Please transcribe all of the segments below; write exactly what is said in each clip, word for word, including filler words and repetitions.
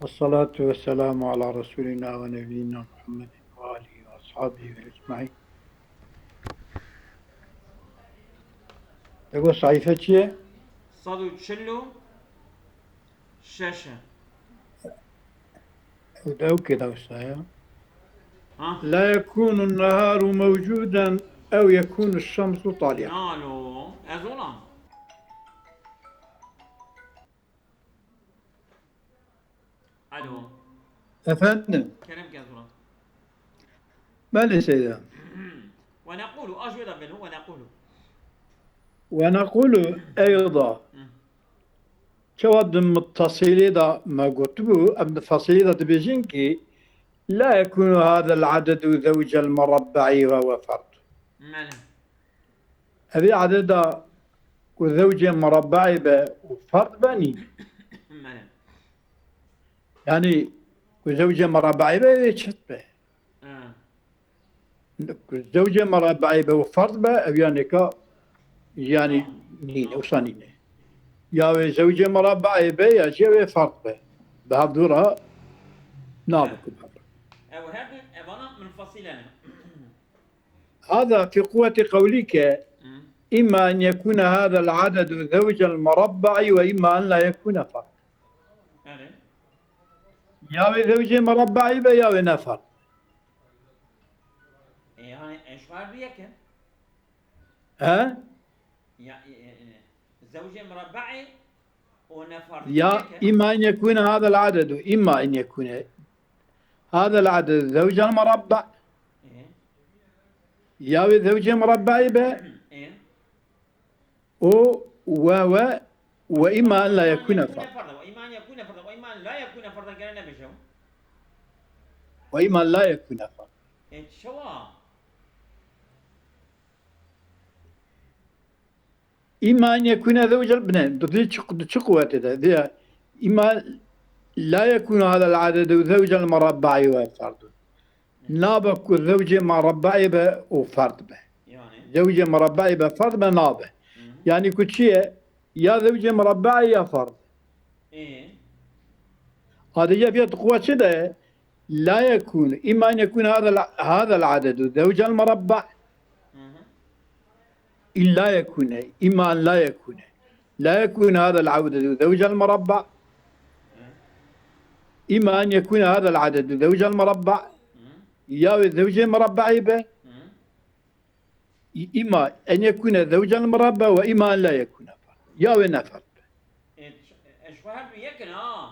والصلاة والسلام على رسولنا ونبينا محمد وآله وأصحابه أجمعين. Dego sayfa çi ye? Sed û çil û şeş e. Ew de ew kê de wisa ya. Ha? لا يكون النهار موجودا أو يكون الشمس طالعة. Nalo. Ez olam. Alo. Efendim? Kerem ke ez olam. Belê seyda. Ve nekulu. Aş ve da beno. Ve nekulu. ونقول أيضا. Çawa di muttasilê de me gotibû, em di fasilê de dibêjin ki لا يكون هذا العدد زوج المربع وهو فرد. Mele. Evê ededa ku zewcê murabbeî be û ferd be nîne. Mele. Yani ku zewcê murabbeî be, evê çit be. Ha. Ku zewcê murabbeî be û ferd be, ev ya nêka, yani nîne, wisa nîne. Ya wê zewcê murabbeî be ya jî wê ferd be. Bi hevdû re nabe ku bi hev re. Ev her du evana munfasile ne. هذا في قوة قولك Hı. إما أن يكون هذا العدد زوج المربع وإما أن لا يكون فرد. Yani. Ya wê zewcê murabbeî be ya wê ne ferd. E, yani eşvar bir yakın. He? Ya, e, e, e, zewcê murabbeî o ne farz Ya yakın. إما أن يكون هذا العدد، إما أن يكون هذا العدد زوج المربع، E, ya wê zewcê murabbeî be, e. o we we, وإما أن لا يكون فرد. Farda. Ve iman yakune farda. Ve iman la yakune farda gene ne bejim. وإما أن لا يكون فرد. E, çawa? إما أن يكون زوج ال-، bine, di çi, di çi quwetê de? Diye, إما لا يكون هذا العدد زوج المربع وفرد. Nabe ku zewcê murabbeî be û ferd be. Yani. Zewcê murabbeî be ferd be nabe. Hı hı. Yani ku çi ye? Ya zewcê murabbeî ya ferd. E. Hadi ya fiyat quwet çi de? لا يكون. إما أن يكون هذا الع-، هذا العدد زوج المربع. Hı hı. إلا يكون، إما أن لا يكون. لا يكون هذا العدد زوج المربع. إما أن يكون هذا العدد زوج المربع. Hı. Ya wê zewcê murabbeî be. Hı. إما أن يكون زوج المربع وإما أن لا يكون فرد. Ya wê ne ferd be. E, ş-, e, şu her du yakın ha.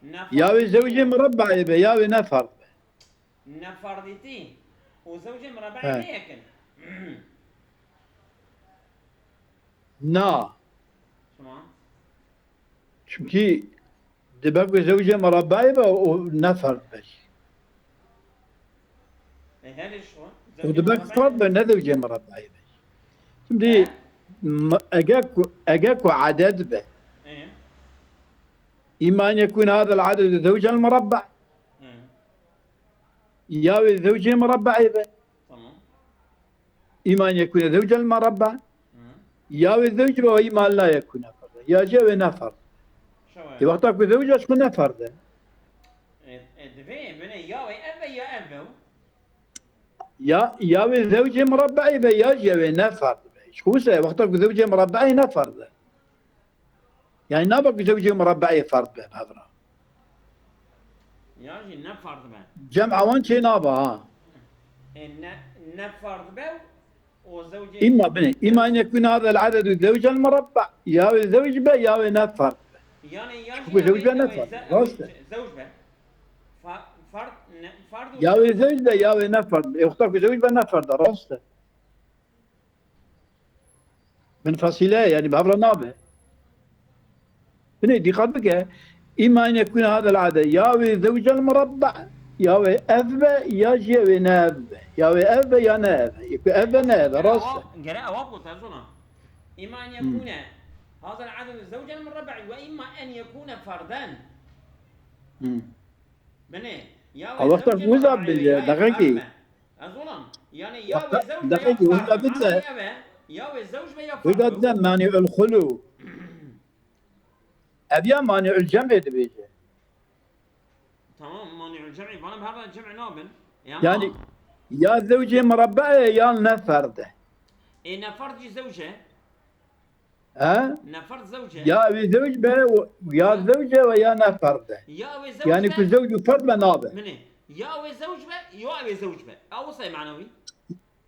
Ne Ya farz- wê zewcê murabbeî be ya wê ne ferd be. Ne farditi. O zewcê murabbeî He. ne yakın. Na. Tamam. Çünkü dibe ku zewcê murabbeî be o ne ferd be. E, her şu. O dibe ku ferd be ne zewcê murabbeî be. Şimdi m-, ege ku, ege ku eded be. E. إما أن يكون هذا العدد زوج المربع. E. Ya wê zewcê murabbeî be. Tamam. إما أن يكون زوج المربع. Hı. Ya wê zewc be وإما أن لا يكون فرد. Ya jî wê ne ferd. Şewe. E wexta ku zewc e, ji xwe ne ferd e. E, e, divê bine ya wê ev be ya ev be. Ya, ya wê zewcê murabbeî be ya jî wê ne ferd be. Ji xwe wisa ye, wexta ku zewcê murabbeî ne ferd e. Yani nabe ku zewcê murabbeî ferd be, bi hev re. Ya jî ne fard be. Cem awan çê nabe ha. E, ne, ne fard be o zewcê. إما bine. إما أن يكون هذا العدد زوج المربع. Ya wê zewc be ya wê ne ferd be. Yani ya Çünkü jî ya zewc wê be ne ya wê fard, ze-, rast e. Zewc be. Fa-, fard, ne, fard û Ya wê zewc be ya wê ne ferd be. E, wexta ku zewc be ne ferd e, rast e. Min fasîle ye, yani bi hev re nabe. Binê dîqet bike. إما أن يكون هذا العدد ya wê زوج المربع, ya wê ev be, ya jî wê ne ev be. Ya wê ev be ya ne ev be. Ku ev be ne ev be, rast e. Gere ewa ku tezona. إما أن يكون هذا العدد زوج المربع وإما أن يكون فردا. Hmm. Binê. Ya A wexta ku wisa bêje, deqekî. Ez olam. Yani ya Wexta, wê zewc be ya deqekî, wisa fard. bêje. Manî ev e. Ya wê zewc be ya fard. Wisa bêje mani'ul xulu. Ev ya mani'ul cem dibêje. Cem'î, bana her cem'î nabin. E, Yani ya zewcê murabbe ye ya ne ferd e. E, ne ferd jî zewc e. He? Ne ferd zewc e. Ya ew ê zewc be, ya zewc e ve ya ne ferd e. Ya ew ê zewc Yani be. Ku zewc û ferd be nabe. Minê. Ya ew ê zewc be, ya ew ê zewc be. Ew wisa ye manewî.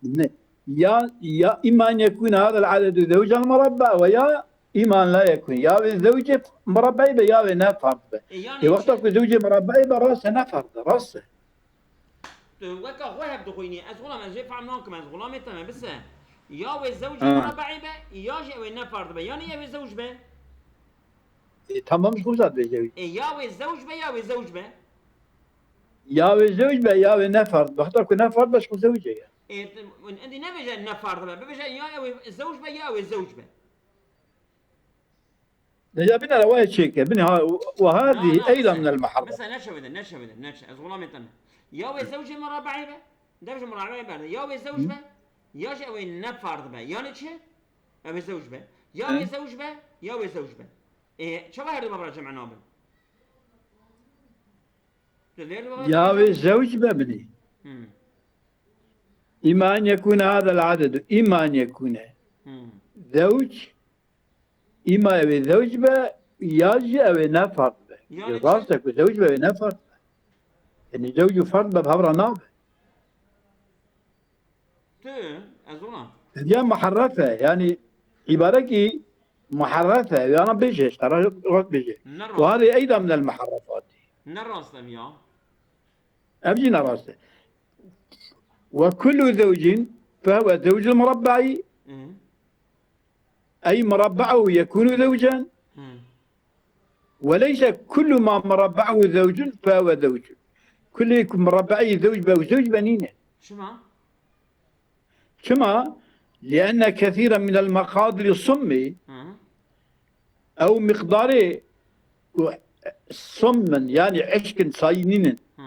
Ne. Ya, ya imma en yekûne hadel adedu zewcen murabbe ve ya imma en la yekûn. Ya wê zewcê murabbeyî be ya wê ne ferd be. E, yani Ê wexta çi? Ku zewcê murabbeyî be rast e ne ferd e. Rast e. Tu weka xwe hep dixwînî. Ez xulam, ez jê fehm nakim, ez xulamê te me bise. Ya wê zewcê Ha. murabbeyî be, ya jî ew ê ne ferd be. Yani ew ê zewc be. E, tamam ji xwe zat bêje wî. E, ya wê zewc be, ya wê zewc be. Ya wê zewc be ya wê ne ferd. Wexta Ku ne ferd be ji xwe zewcê ye. E, endî nebêje ne ferd be. Bibêje ya ew ê zewc be, ya ew ê zewc be. Deja bine re wayê çêke. Bine ha, ve hadî eyda minel muharrem. Mesela neçe wê de, neçe wê de, neçe. Ez xulamê te me. Ya wê zewcê murabbeyî be, dev ji murabbeyî berde. Ya wê zewc be, ya jî ew ê ne ferd be. Yani çi? Ew ê zewc be. Ya wê zewc be, ya wê zewc be. E, çawa her du bavra cem'e nabin? Tu lêr du bavra Ya cem'e wê zewc be binî. Hmm. Îma en yekûne hadel adedu. Îma en yekûne. Hmm. Zewc. Îma ew ê zewc be ya jî ew ê ne ferd be. Yani Rast e Ku zewc be ew ê ne ferd be. Yani zewc û ferd be bi hev re nabe. Tu, ez ona. Ya muharref e, yani îbarekî muharref e, yani bêje, işte, rast bêje. Ne Ve hadî eyda minel muharrefat. Ne rast em ya. Ev jî ne rast e. Ve kullu zewcin fehuve zewcul murabbe'i, Hı. ey murabbe'uhu yekunu zewcen. Hı. Ve leyse kullu ma murabbe'uhu zewcun fehuve zewcun. Kulê ku murabbe'î zewc be, zewc be nîne. Çima? Çima? Lienne kesiren minel meqadiri summi, Hı. ew miqdarê ku summin, yani eşkin sayî nînin. Hı.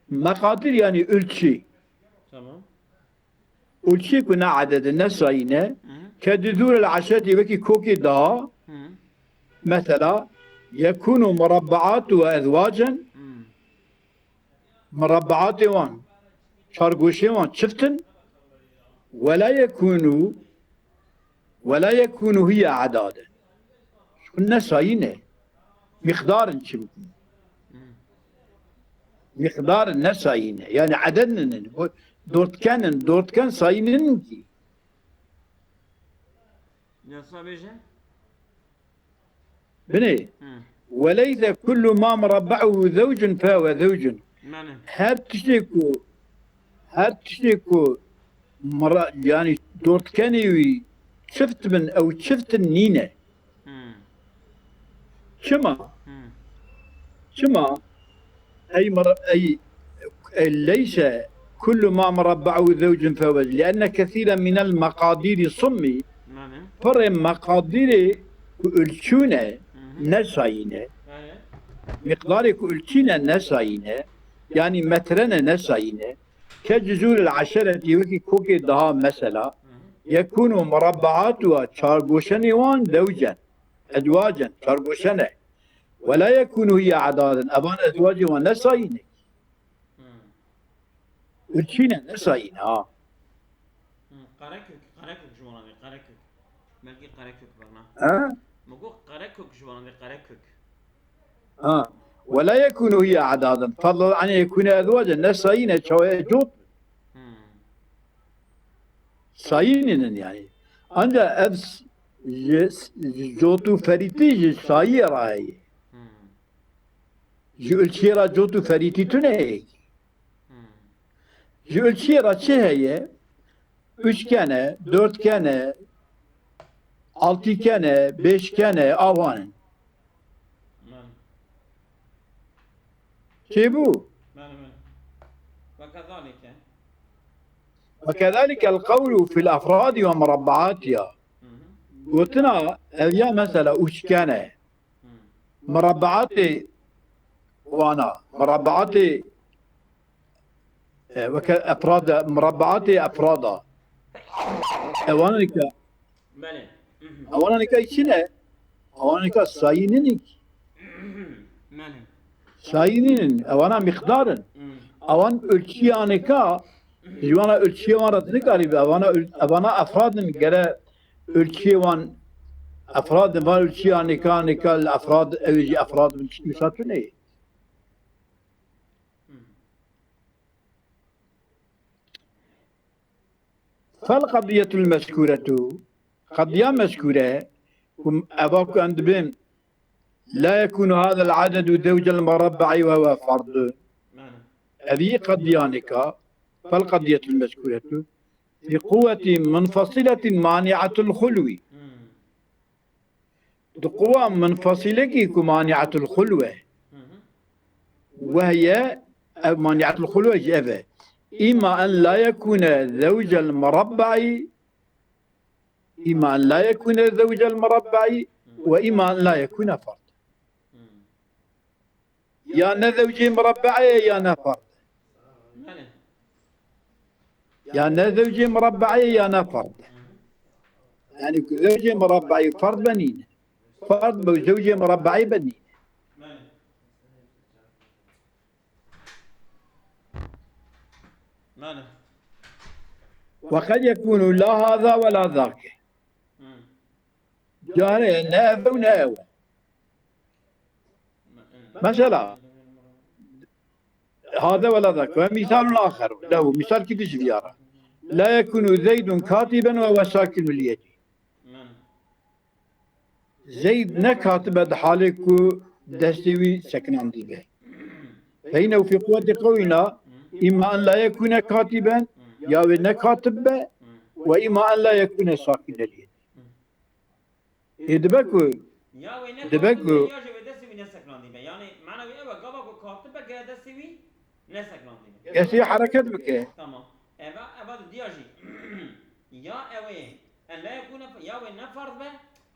Meqadir yani ölçü. Tamam. Ölçü ku ne edede, ne sayî ne. Hı. Ke dizûrel eşretî wekî kokê daha. Hı. Mesela, yekûnu murabbaatu ve ezwacen. Hı. Murabbaatê wan, çargoşê wan çift in. Wela yekûnu, wela yekûnu hiye edaden. Hûn ne sayî ne. Mîqdar in çimkî. Mîqdar in, ne sayî ne. Yani eded ninin. Bu dortken in, dortken sayî ninin kî. Yasa bêje? Binê. Hı. Weleyse kullu ma murabbe'uhu zewcun fehuve zewcun. Mane. Her tiştê ku, her tiştê ku mura-, yani dortkenê wî çift bin, ew çift in nîne. Hı. Çima? Hı. Çima? Ey mura-, ey, ey leyse kullu ma murabbe'uhu zewcun fehuve. Lienne kesiren minel meqadiri summi. Mane. Pirê meqadirê ku ölçû ne, Hı hı. ne sayî ne. Mane. Miqdarê ku ölçî ne, ne sayî ne. Yani metre ne, ne sayî ne. Ke cizûril eşeretî wekî kokê daha mesela. Yekûnu murabbaatuha, çargoşenê wan zewcen. Ezwacen, çargoşen e. Wela yekûnu hiye edaden. Evan ezwacê wan ne sayî ne. Hı. Ölçî ne, ne sayî ne ha. Hı. Karekök, Karekök ji wan re, Karekök. Belkî Karekök berna. Ha? Me got Karekök ji wan re, Karekök. Ha. Wela yekûnu hiye edaden. Fadla an yekûne ezwacen. Ne sayî ne, çawa ye cot. Hı. Sayî nînin yani. Ancak ev s-, ji, ji cot û ferîtî ji sayî ra heye. Hı. Ji ölçiyê ra cot û ferîtî tune heye. Hı. Ji ölçiyê ra çi heye? Üçgen e, dörtgen e, altıgen e, beşgen e, awan in. Mane. Çêbû? Mane, mane. Ve kezalike. Ve kezalikel qewlu fil efradi ve murabbaatiha. Hı hı. Gotina ev ya mesela üçgen e. Hı. Murabbaatê wana, murabbaatê, e, weke efrada, murabbaatê efrada. Ewana nika, Belê. Hı hı. ewana nika çi ne? Ewana nika sayî nînin kî. Belê. Sayî nînin, ewana mîqdar in. Hmm. Ewan ölçüyaneka, ji wana ölçüyê wan re nikarî be, ewana, ül- ewana efrad in, gere ölçüyê wan efrad in, van ölçüyaneka, neka li efrad, ew jî efrad in, wisa tune ye. فالقضية المذكورة، qediya mezkûre, ku eva ku em dibên, لا يكون هذا العدد زوج المربع وهو فرد. Belê. Evî qediyaneka, فالقضية المذكورة في قوة منفصلة مانعة الخلو. Hmm. Di quwa munfasilekî ku mani'atul xulwe, Hı hı. وهي، ev mani'atul xulwe jî ev e. إما أن لا يكون زوج المربع، إما أن لا يكون زوج المربع، وإما أن لا يكون فرد. Hmm. Ya ne zewcê murabbe'ê ye ya ne ferd. Belê. Ya ne zewcê murabbe'ê ye ya ne ferd. Yani ku zewcê murabbe'ê ferd be nîne. Ferd be zewcê murabbe'ê be nîne. Belê. Belê. وقد يكون لا هذا ولا ذاك. Hmm. Carê ne ev e û ne ew e. Mesela, هذا ولا ذاك. ومثال آخر له، misalkî din jî viyara. لا يكون زيد كاتبا وهو ساكن اليد. Belê. Zeyd ne katib e di halê ku destê wî sekinandî be. فإنه في قوة قولنا إما أن لا يكون كاتبا، ya wê ne katib be, وإما أن لا يكون ساكن اليد. Ê dibe ku, Ya wê ne Dibe katib ku- be, ya jî wê destê wî ne sekinandî be. Yani mana wê ew e, gava ku katib be, gere destê wî ne sekinandî be. kesî hereket bike. Tamam. Eva, eva didiya jî. Ya ew ê, en la yekûne, ya wê ne ferd be,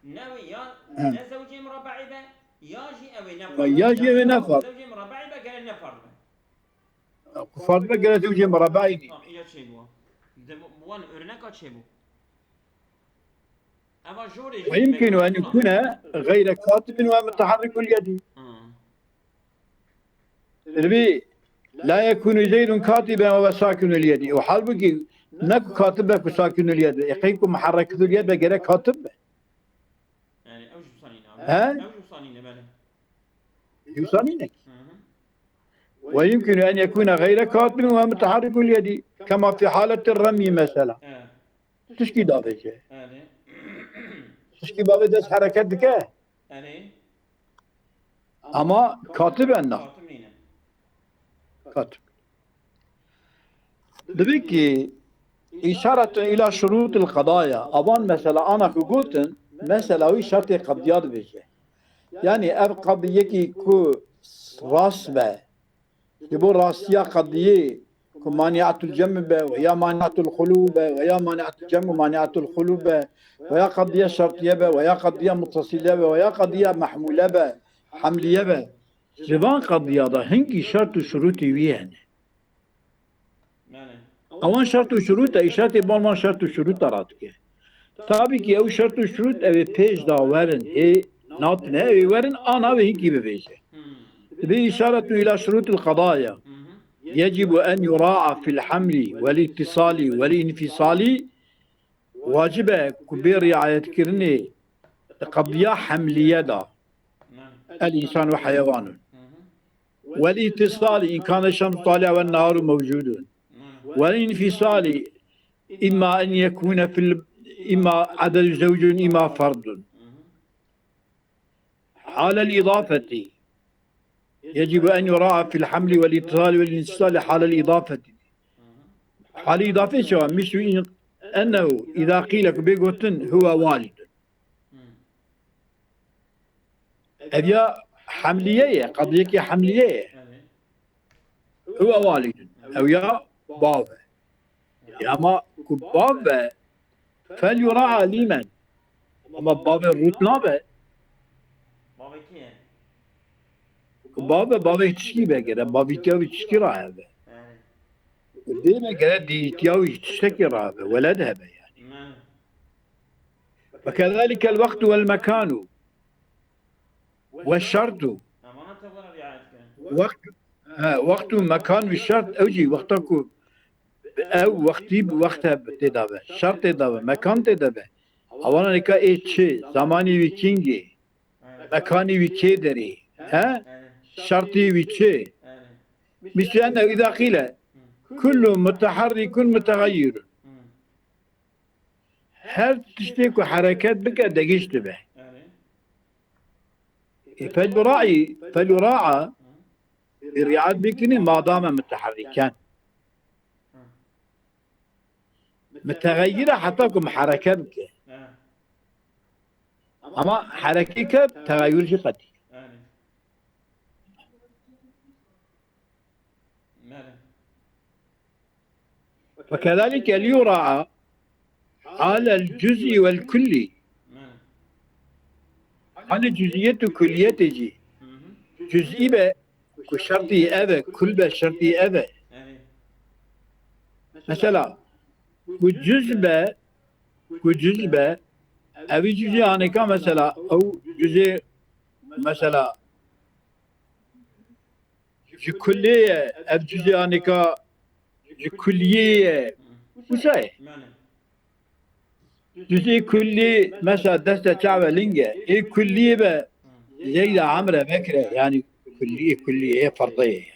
ne wê ya Hı. ne zewcê murabbe'î be, ya jî ew ê ne Ya, ferd be. ya jî ew ê ne ferd. Zewcê murabbe'î be, gere ne ferd be. Ku ferd be gere zewcê murabbe'î nîne. Tamam, ya çêbû. De bu, bu wan örneka çêbû. Eva jorê jî ويمكن أن يكون غير كاتب ومتحرك اليد. Ha. Dibê لا يكون زيد كاتبا وهو ساكن اليد. Û halbukî ne ku katib be ku sakin ul yed be. Ê qey ku muherrek ul yed be gere katib be. Yani ew jî wisa nîne. He? Ew jî wisa nîne, belê. Wisa nîne. Hı hı. ويمكن أن يكون غير كاتب ومتحرك اليد كما في حالة الرمي مثلا. Evet. Tişkî davêje. Yani. Tişkî bavê dest hereket dike. Yani. Ama katib e na. Katib nîne. Katib. Dibê ki إشارة إلى شروط القضايا. Avan mesela ana ku gotin, mesela wî şertê qediya dibêje. Yani ev qediyekî ku rast be, ji bo rastiya qediyê ku maniatul cem be, ve ya maniatul xulu be, ve ya maniatul cem û maniatul xulu be, ve ya qediye şertiye be, ve ya qediye mutasile be, ve ya qediye mehmule be, hemliye be. Ji van qediya de hinkî şert û şurûtê wî hene. Yani. Ewan şert û şurût e, îşaretê ban van şert û şurût e radike. Tabî ki ew şert û şurût ew ê pêş de werin, ê natine, ew ê werin, ana wê hinkî bivêje. Hmm. Dibê إشارة إلى شروط القضايا. Hı hı. يجب أن يراعى في الحمل والاتصال والانفصال. Wacib e ku bê riayetkirinê di qediya hemliye de. Yani. الإنسان وحيوان. Hı hı. والاتصال إن كان الشمس طالعة والنهار موجود. Yani. والانفصال إما أن يكون في ال- إما عدد زوج إما فرد. Hı hı. حال الإضافة يجب أن يراعى في الحمل والاتصال والانفصال حال الإضافة. Hal îdafê çawa? Mislu in- ennehu, îza qîle, ku bê gotin, huwa walidun. Hmm. Ev ya hemliye ye, qediyekî hemliye ye. Evet. Huwa walidun. Ew ya bav e. Ya ama ku bav be, fel yura'a limen. Ama bavê rût nabe. Bavê kî ye? Ku bav be, bavê tişkî be gere, bavîtiya wî tişkî raye be. Yani. Ku dê be gere dîtiya wî tiştekî raye be, weled hebe yani. Yani. وكذلك الوقت والمكان والشرط. Ama ne tevara Wext, he, wext û mekan wî şert, ew jî wexta ku ew wextî bi wext he tê de be, şert tê de be, mekan tê de be. Ewana nîka ê çi, zamanî wî kîngê, mekanî wî kê derê, he? Şertî wî çi? Mîsliyen ew îda qîle, kullu muteharrikun mutegayyirun. Her tiştê ku hereket bike, degîş dibe. Ê, fel yuraî, fel yuraa, ê, riayet bikinî, madame muteherriken. Mutegayyir e heta ku muherreke bike. Ama herekê ke, tegayyur jî qetî. وكذلك ليراعى على الجزء والكل. Hani cüz'iyet û kulliyetê jî. Cüz'î be ku şertî ev e, kul be şertî ev e. Mesela, ku cüz be, ku cüz be, evî cüzê anêka mesela, ew cüzê mesela, ji kulê ye, ev cüzê anêka ji kuliyê ye. Wisa ye. Cüzê kulî, mesela deste çav e, ling e. Ê kulî be, Zeyda, Emre, Bekre, yani kulî, kulî, ê ferdê ye.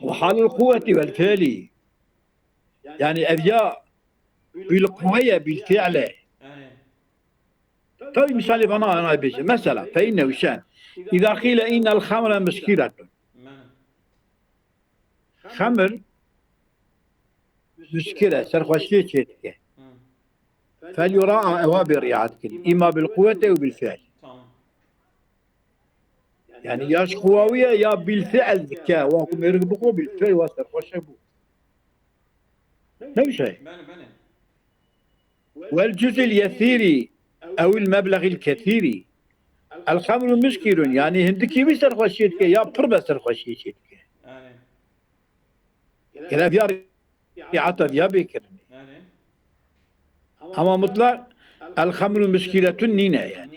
Ve halul kuvveti vel fiili. Yani ev ya bil kuvve ye, bil fiil e. Tabii misalê vana ana bêje. Mesela, fe inne wişen. İza qîle innel xemre muskiretun. Xemir muskir e, serxweşiyê çê dike. Fel yura'a, ewa bê riayet kirin. İmma bil kuvvete û bil fiil. Yani ya ji xwe wî ye ya bil fiil dike. Wa ku mêrik bixwe bil fiil wa serxweş e bû. Ne wisa ye. Wel cüz'il yesîrî ewil meblexil kesîrî. El xemru muskirun, yani hindikî wî serxweşiyê dike ya pir be serxweşiyê çê dike. Gere viya riayeta viya bê kirinê. Ama mutlak el xemru muskiretun nîne yani.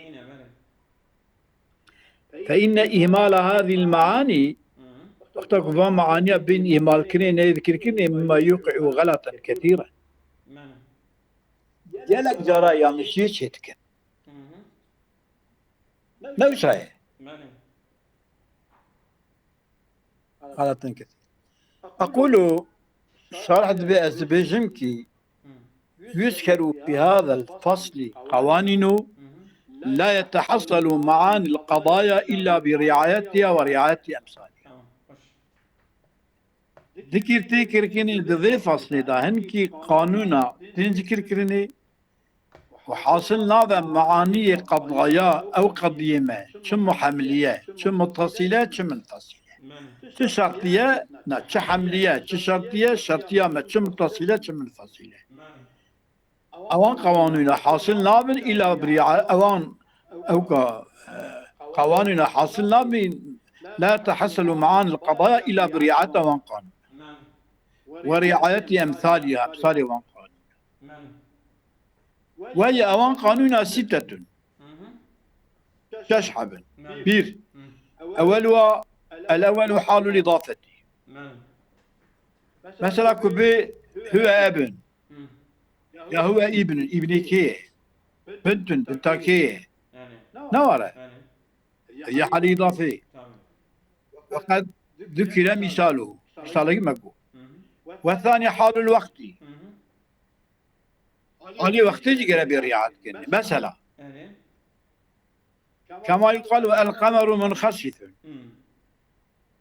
Fe inne ihmala hazil maani, wexta ku van maaniya bên îhmalkirinê, neyê zikirkirinê, mimma yuqi'u xelatan kethîren. Gelek cara yanlişiyê çê dikin. Ne wisa ye. Xelatan kethîr. Ekulu, şarih dibe ez dibêjim ki, yuzkeru fi hadal fasli qawaninu la yetehassalu maanil qadaya illa bi riayetiha ve riayeti emsaliha. Dikir tê kirkinê di vê faslê de hinkî qanûna tên zikir kirinê û hasil nabe maaniyê qedaya ew qediyê me, çi muhemliye, çi mutasile, çi munfasile. Çi şertiye, na, çi hemliye, çi şertiye, şertiya me çi mutasile, çi munfasile. Ewan qewanûna hasil nabin îla bi riya-, ewan ewka, e, qewanûna hasil nabin, la teheselu maanil qedaya îla bi riayeta wan qanûn. Ve riayetî emsalî, emsalê wan qanûn. Ve ye ewan qanûna sîtetun. Şeş hebin. Bir. Ewelu, el ewelu halul îdafetî. Mesela ku bi huve ebin. Ya huve îbnun, îbnê kê ye? Bintun, binta kê ye? Ne were? Ya halî îdafê. Ve qed zukire mîsalu. Mîsalekî me got. Ve thanî halul wextî. Alî wextê jî gere bê riayet kirin. Mesela. Kema yuqalu el qemeru munxesifun.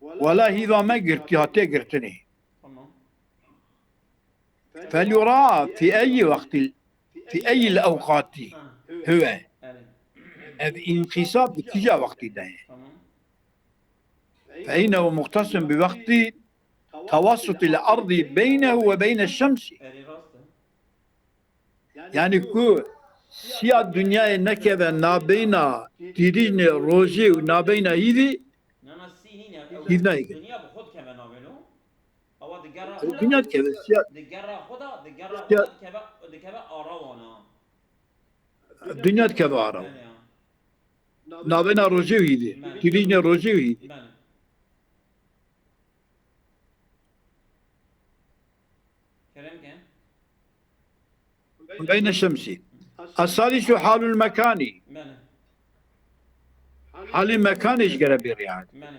Wela hîva me girtî, hatiye girtinê. Felyura fi eyyi wextî, fi eyyi ewqatî huve. Ev înqîsab di kîja wextî de ye? Fe innehu muxtesun bi wextî tewassutil erdî beynehu ve beyne şemsî. Yani ku siya dinyayê nekeve nabeyna dîrîjnê rojê û nabeyna hîvî, hîv nayê. Dinya bi xwe dikeve navê no. Ewa di Dinya dikeve, siya-, di gera xwe de, di gera xwe de dikeve, dikeve ara wana. Dinya dikeve ara. Belê ya. Navbeyna rojê û hîdê. Belê. Kirîjnê rojê û hîdê. Belê. Kerem ke. Beyne şemsî. Esalîs û halul mekanî. Belê. Halê mekanê ji gere bê riayet. Belê.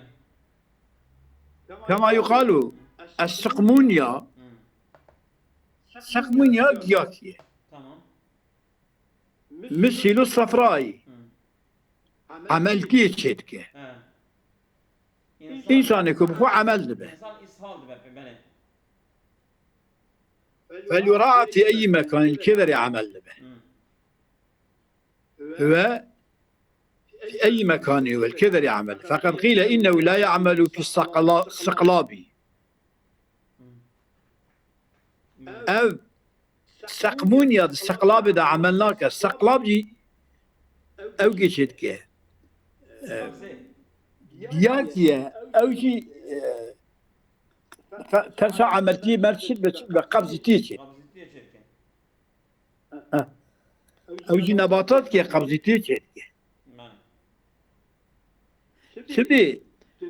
Kema yuqalu, es-siqmunya. Hı. Siqmunya giyakiye. Tamam. Misîlu sefrayî. Hı. Emeltiyê çêdike. He. Însanê ku bi xwe emel dibe. Însan îshal dibe, belê. Fel yura'a fi eyyi mekan, li kê derê emel dibe. Hı. Ve fi eyyi mekanî, ve li kê derê emel. Feqed qîle innehu la ya'melu fi sakla-, siqlabî. Ev seqmûnya di seqlabê de emel nake. Seqlab jî ew kê çê dike. E, giyak ye. Ew jî, e, te-, tersa emeltiyê mer çi be, çi be, qebzîtiyê çê. Heh. Ew jî nebatat ke qebzîtiyê çê dike. Çi bê?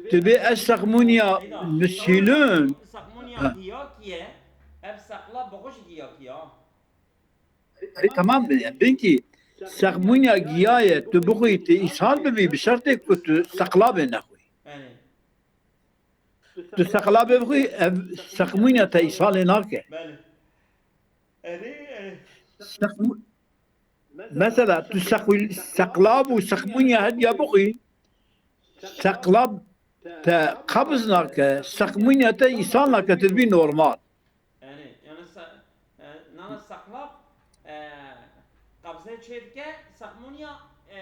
Tu bê ez sexmûniya misîlin. Sexmûniya giyakî ye, ev sexla bi xwe jî giyakî ya. Erê, temam be. Binkî sexmûniya giya ye, tu bixwî, tu îshal bibî, bi şertê ku tu seqlabê nexwî. Erê. Tu seqlabê bixwî, ev sexmûniya te îshalê nake. Belê. Erê, erê. Sexmû-, mesela, tu sexwî-, seqlab û sexmûniya hediya bixwî, seqlab te qebz nake, sexmûniya te îsal nake, tu dibî normal. Erê, yani se-, e, nana seqlab, e, qebzê çê dike, sexmûniya, e,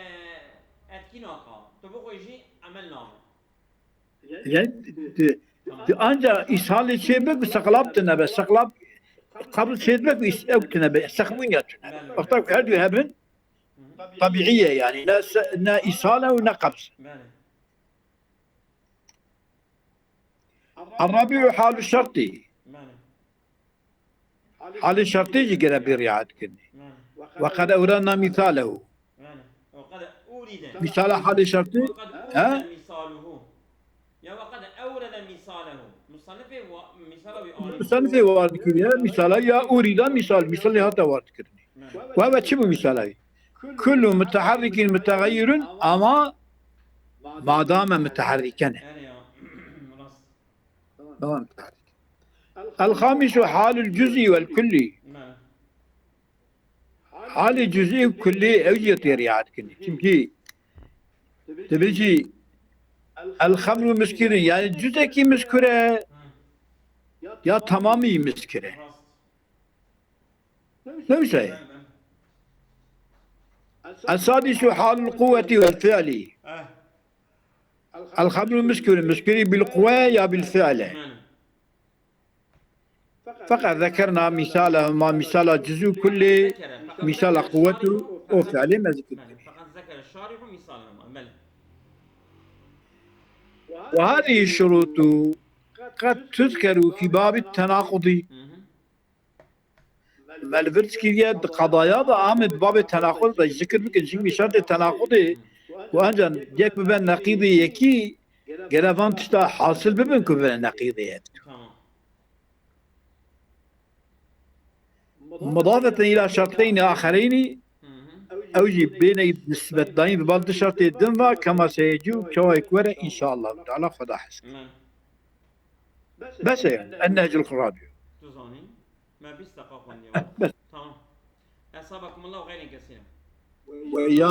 etkî naka. Tu bixwî jî emel nabe. Yani, di, di, anca îshalê çê be ku seqlab tune be. Seqlab qebl çê be ku îs-, ew tune be. Sexmûnya tune be. Wexta ku her du hebin, tabiî ye yani. Ne se-, ne îshal e û ne qebz. Belê. Errabi'u halu şertî. Belê. Halê şertê jî gere bê riayet kirinê. Belê. Ve qed ewredna mîsalehu. Belê. Ve qed ewride. Mîsala halê şertê? Ve qed ewride mîsaluhu. Ya ve qed ewrede mîsalehu. Musannifê wa-, mîsala wî anî. Musannifê war dikiriye, mîsala ya ewrida mîsal, mîsalê hate war dikirinê. Belê. Ve ve çi bu mîsala wî? Kullu muteharrikin mutegayyirun ama madame muteharriken e. Belê ya. Rast. Tamam. El-hamisu halul cüz'i vel kulli. Belê. Halê cüz'i û kullî ew jî tê riayet kirin. Çimkî tu bêjî el-xemru muskirin, yani cüzekî muskir e ya tamamî muskir e. Rast. Ne wisa ye? Es-sadisu halul quwweti vel fi'li. Eh. El-xemru muskirun, muskirî bil quwe ya bil fi'le. Belê. Feqet zekerna mîsalehuma, mîsala cüzû kullê, mîsala quwwet û o fi'lê me zikir kiriye. Belê. Feqet zekere şarihu mîsalehuma. Belê. Ve hadihi şurutu qed tuzkeru fî babî tenaqudî. Hı hı. Me li vir kiriye, di qedaya de ame di babê tenaqud de zikir bikin. Çimkî şertê tenaqudê ku anca yek bibe neqîdê yekî, gere van tişta hasil bibin ku bibe neqîdê yek. Tamam. Mudafeten îla şerteyni axereynî, hı hı, ew jî bêne nisbetdayîn bi bal di şertê din ve kema seyecû, çawa ku were, înşaallah teala Xweda hez kir. Belê. Bes e yani. En-Nehcul Xurabi. Tu zanî? Me bîst deqa xwendiye. Bes. Tamam. Esabakumullah ve xeyrên kesîra. Ve ya